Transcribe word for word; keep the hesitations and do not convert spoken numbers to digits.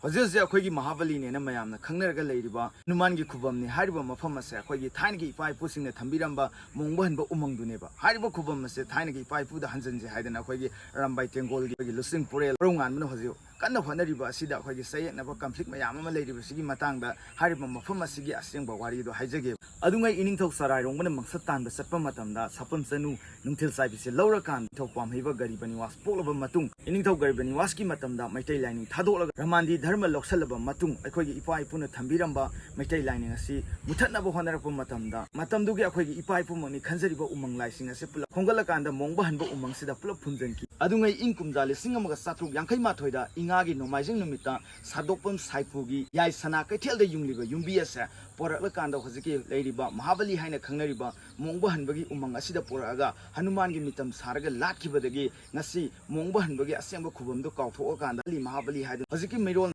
ꯍꯧꯖꯤꯛ ꯍꯧꯖꯤꯛ ꯑꯩꯈꯣꯏꯒꯤ ꯃꯍꯥꯕꯂꯤꯅꯦꯅ ꯃꯌꯥꯝꯅ ꯈꯪꯅꯔꯒ ꯂꯩꯔꯤꯕ ꯍꯅꯨꯃꯥꯟꯒꯤ ꯈꯨꯕꯝꯅꯤ꯫ ꯍꯥꯏꯔꯤꯕ ꯃꯐꯝ ꯑꯁꯦ ꯑꯩꯈꯣꯏꯒꯤ ꯊꯥꯏꯅꯒꯤ ꯏꯄꯥ ꯏꯄꯨꯁꯤꯡꯅ ꯊꯝꯕꯤꯔꯝꯕ ꯃꯣꯡꯕ ꯍꯟꯕ ꯎꯃꯪꯗꯨꯅꯦꯕ꯫ ꯍꯥꯏꯔꯤꯕ ꯈꯨꯕꯝ ꯑꯁꯦ ꯊꯥꯏꯅꯒꯤ ꯏꯄꯥ ꯏꯄꯨꯗ ꯍꯟꯖꯤꯟꯁꯦ ꯍꯥꯏꯗꯅ ꯑꯩꯈꯣꯏꯒꯤ ꯑꯔꯥꯝꯕꯥꯏ ꯇꯦꯡꯒꯣꯜꯒꯤ ꯑꯩꯈꯣꯏꯒꯤ ꯂꯨꯆꯤꯡ ꯄꯨꯔꯦꯜ ꯃꯔꯧ ꯉꯥꯟꯕꯅ ꯍꯧꯖꯤꯛ ꯀꯟꯅ ꯍꯣꯠꯅꯔꯤꯕ ꯑꯁꯤꯗ ꯑꯩꯈꯣꯏꯒꯤ ꯆꯌꯦꯠꯅꯕ ꯀꯟꯐ꯭ꯂꯤꯛ ꯃꯌꯥꯝ ꯑꯃ ꯂꯩꯔꯤꯕꯁꯤꯒꯤ ꯃꯇꯥꯡꯗ ꯍꯥꯏꯔꯤꯕ ꯃꯐꯝ ꯑꯁꯤꯒꯤ ꯑꯁꯦꯡꯕ ꯋꯥꯔꯤꯗꯣ ꯍꯥꯏꯖꯒꯦ꯫ ꯑꯗꯨꯉꯩ ꯏꯅꯤꯡꯊꯧ ꯆꯔꯥꯏꯔꯣꯡꯕꯅ ꯃꯪꯁꯠ ꯇꯥꯟꯕ ꯆꯠꯄ ꯃꯇꯝꯗ ꯁꯥꯄꯝ ꯆꯅꯨ ꯅꯨꯡꯊꯤꯜ ꯆꯥꯏꯕꯤꯁꯦ ꯂꯧꯔꯀꯥꯟꯗ ꯅꯤꯡꯊꯧ ꯄꯥꯝꯍꯩꯕ ꯒꯔꯤꯕ ꯅꯤꯋꯥꯁ ꯄꯣꯛꯂꯕ ꯃꯇꯨꯡ, ꯏꯅꯤꯡꯊꯧ ꯒꯔꯤꯕ ꯅꯤꯋꯥꯁꯀꯤ ꯃꯇꯝꯗ ꯃꯩꯇꯩ ꯂꯥꯏꯅꯤꯡ ꯊꯥꯗꯣꯛꯂꯒ ꯔꯃꯥꯟꯗꯤ ꯙꯔꯃ ꯂꯧꯁꯜꯂꯕ ꯃꯇꯨꯡ, ꯑꯩꯈꯣꯏꯒꯤ ꯏꯄꯥ ꯏꯄꯨꯅ ꯊꯝꯕꯤꯔꯝꯕ ꯃꯩꯇꯩ ꯂꯥꯏꯅꯤꯡ ꯑꯁꯤ ꯃꯨꯊꯠꯅꯕ ꯍꯣꯠꯅꯔꯛꯄ ꯃꯇꯝꯗ, ꯃꯇꯝꯗꯨꯒꯤ ꯑꯩꯈꯣꯏꯒꯤ ꯏꯄꯥ ꯏꯄꯨꯃꯛꯅꯤ ꯈꯟꯖꯔꯤꯕ ꯎꯃꯪ ꯂꯥꯏꯁꯤꯡ ꯑꯁꯤ ꯄꯨꯂꯞ ꯈꯣꯝꯒꯠꯂꯀꯥꯟꯗ ꯃꯣꯡꯕ ꯍꯟꯕ ꯎꯃꯪꯁꯤꯗ ꯄꯨꯂꯞ ꯐꯨꯝꯖꯤꯟꯈꯤ꯫ ꯑꯗꯨꯉꯩ ꯏꯪ ꯀꯨꯝꯖꯥ ꯂꯤꯁꯤꯡ ꯑꯃꯒ ꯆꯥꯇ꯭ꯔꯨꯛ ꯌꯥꯡꯈꯩ ꯃꯥꯊꯣꯏꯗ ꯏꯉꯥꯒꯤ ꯅꯣꯡꯃꯥꯏꯖꯤꯡ ꯅꯨꯃꯤꯠꯇ ꯁꯥꯗꯣꯛꯄꯝ ꯁꯥꯏꯄꯨꯒꯤ ꯌꯥꯏ ꯁꯅꯥ ꯀꯩꯊꯦꯜꯗ ꯌꯨꯡꯂꯤꯕ ꯌꯨꯝꯕꯤ ꯑꯁꯦ ꯄꯣꯔꯛꯂꯀꯥꯟꯗ ꯍꯧꯖꯤꯛꯀꯤ ꯂꯩꯔꯤꯕ ꯃꯍꯥꯕꯂꯤ ꯍꯥꯏꯅ ꯈꯪꯅꯔꯤꯕ ꯃꯣꯡꯕ ꯍꯟꯕꯒꯤ ꯎꯃꯪ ꯑꯁꯤꯗ ꯄꯨꯔꯛꯑꯒ ꯍꯅꯨꯃꯥꯟꯒꯤ ꯃꯤꯇꯝ ꯁꯥꯔꯒ ꯂꯥꯠꯈꯤꯕꯗꯒꯤ ꯉꯁꯤ ꯃꯣꯡꯕ ꯍꯟꯕꯒꯤ ꯑꯁꯦꯡꯕ ꯈꯨꯕꯝꯗꯨ ꯀꯥꯎꯊꯣꯛꯑꯀꯥꯟꯗ ꯃꯍꯥꯕꯂꯤ ꯍꯥꯏꯗꯨꯅ ꯍꯧꯖꯤꯛꯀꯤ ꯃꯤꯔꯣꯜ